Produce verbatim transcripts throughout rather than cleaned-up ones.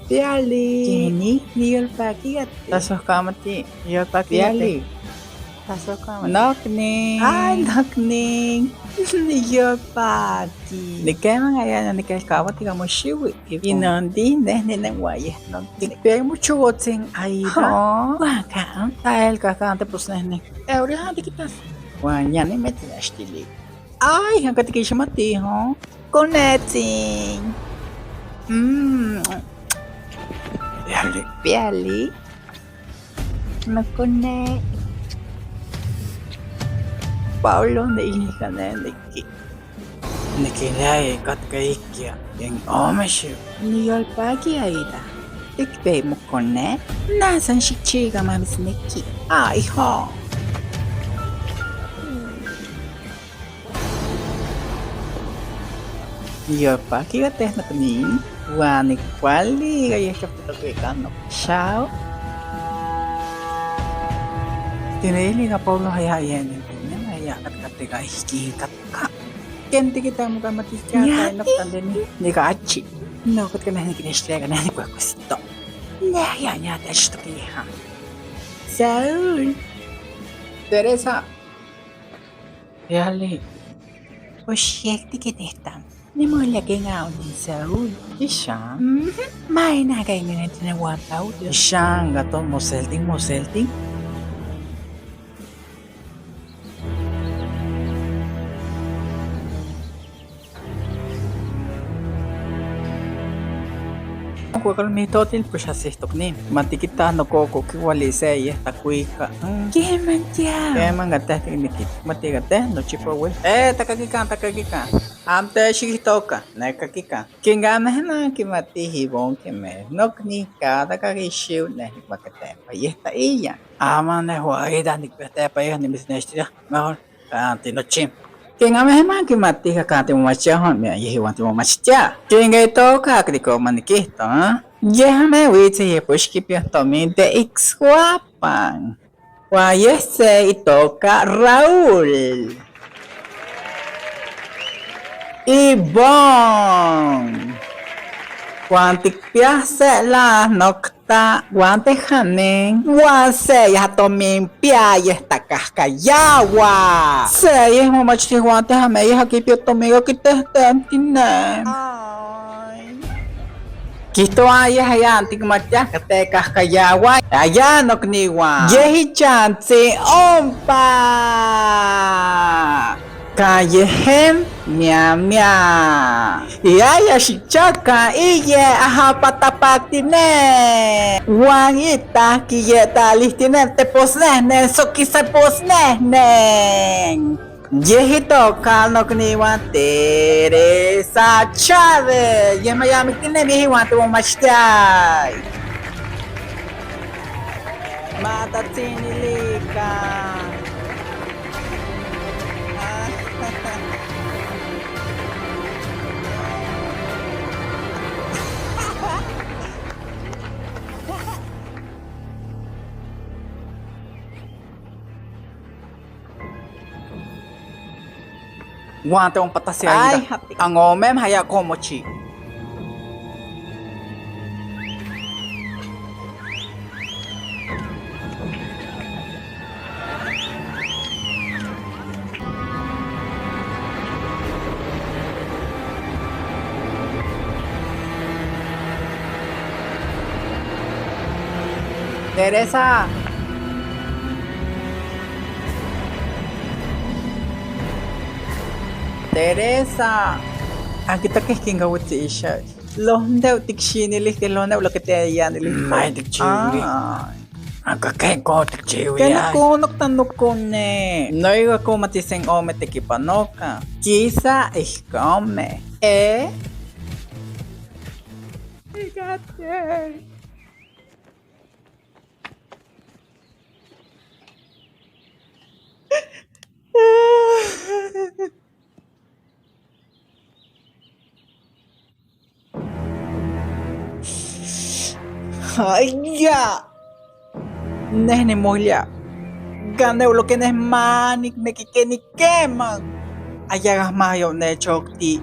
Piali. Kini, ni yol paki gati. Taso kamati, yol paki gati. Piali. Taso kamati. Nokni. Ay, nokni. Ni yol paki. Ni kema ngaya, ni ke kamati kamo shiwi. Ino ndi ne, ne, ne, waye. Nokni. Pe mucho wotin aida. Ho. Waka, ta el kaka ante pusne ne. E, uri hadi kitas. Wanya ni meti ashtili. Ay, han kati kishimati, ho. Connecting. Mm. Piali. Piali. No connect. Paulo ne ili kanende ki. Niki lai katka ikia. Yang omeshi. Ni yol paki aida. Ik pe mo connect. Na san shichiga ma bisneki. Ay, ho. Yol paki ga teh nak ni, wani kwali ga yeshok tu toke kano. Shao. Tine ili ga Paulo haya yene, tine haya kat kat ga hiki kat ka. Kenti kita muka mati siya. Ya, kai nok tande ni, ni ga achi. No, kat kana ni kini shlega na ni kwa kusto. Ne ya nya ta shito ki ha. Saul. Teresa. Yali. Oxi, é que tem que ter, tá? Nem olha quem é o Saúl. Ixan. Uhum. Mai na quem é que tem o Saúl? Ixan, gato moselting, moselting. Kwekal mi totil pusha sihtok ni. Mati kita no koko ki wali se ye ta kuika. Ke mantia. Ke manga teh ni ki. Mati ga teh no chipo we. Eh, taka kika, taka kika. Am te shi toka, ne ka kika. Kinga me na ki mati hi bon ke me. Nok ni ka taka ki shiu ne hi bakate. Pa ye ta iya. Ama ne ho ai da ni bakate pa ye ni business ya. Mejor. Kanti no chim. Kinga me hema ki mati ka kanti mo machia ho mi ye wanti mo machia. Kinga ito ka kliko maniki to. Ye hame witsi ye pushki pia to mi de ixwapan. Wa ye se ito ka Raul. Ibon. Wanti pia se la nok Ta wante hane. Wa se ya to mi pia ye ta kahka ya wa. Se ye mo machiti wante hame ye ha ki pio to mi ki te te tine. Ai. Ki to a ye ha ya anti ma tia ka te kahka ya wa. Ya ya nok ni wa. Ye hi chanti ompa. Ka ye hem mia mia. Ya ya shicha ka iye aha patapatine. Wangi ta ki ye ta lihtine te posnehne so ki se posnehne. Ye hi to ka nok ni wa Teresa Chávez. Ye ma ya mi tine mi hi wa te wo ma shitai. Mata tsini lika. Wante umpatasi ainda. Ai, hati. Ango meme haya komochi. Teresa. Teresa. Akita ke kinga wutsi isha. Lo nde utik shini lih ke lo nde ulo ke te ya ni lih. Mai dik chiwi. Ah. Aka ke ko dik chiwi. Kena ya. Ko nok ta nok ne. No iwa ko mati sing ome te ki panoka. Kisa ih kome. Eh? Igate. Aya! Nene molha! Gane ulo kene mani mekikeni kema! Ayaga mayo ne chokti!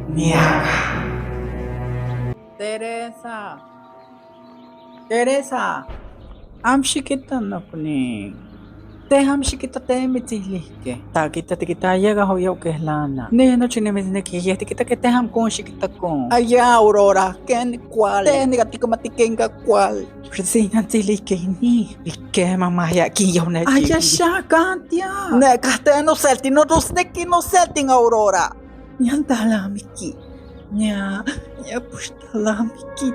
Miaga! Teresa. Teresa. Amshikita nokuni. Te amshikita te mitsilike. Ta kita te kita yega ho yo ke lana. Ne no chine mitsilike ye te kita ke te ham kon shikita kon. Aya Aurora, ken cuál? Te ni gatiko matikenga cuál. Presiña tsilike ni. Ike mama ya ki yo ne. Aya sha kantia. Ne kate no selti no dos ne ki no selti Aurora. Nya ndala miki. Nya, nya pushtala miki.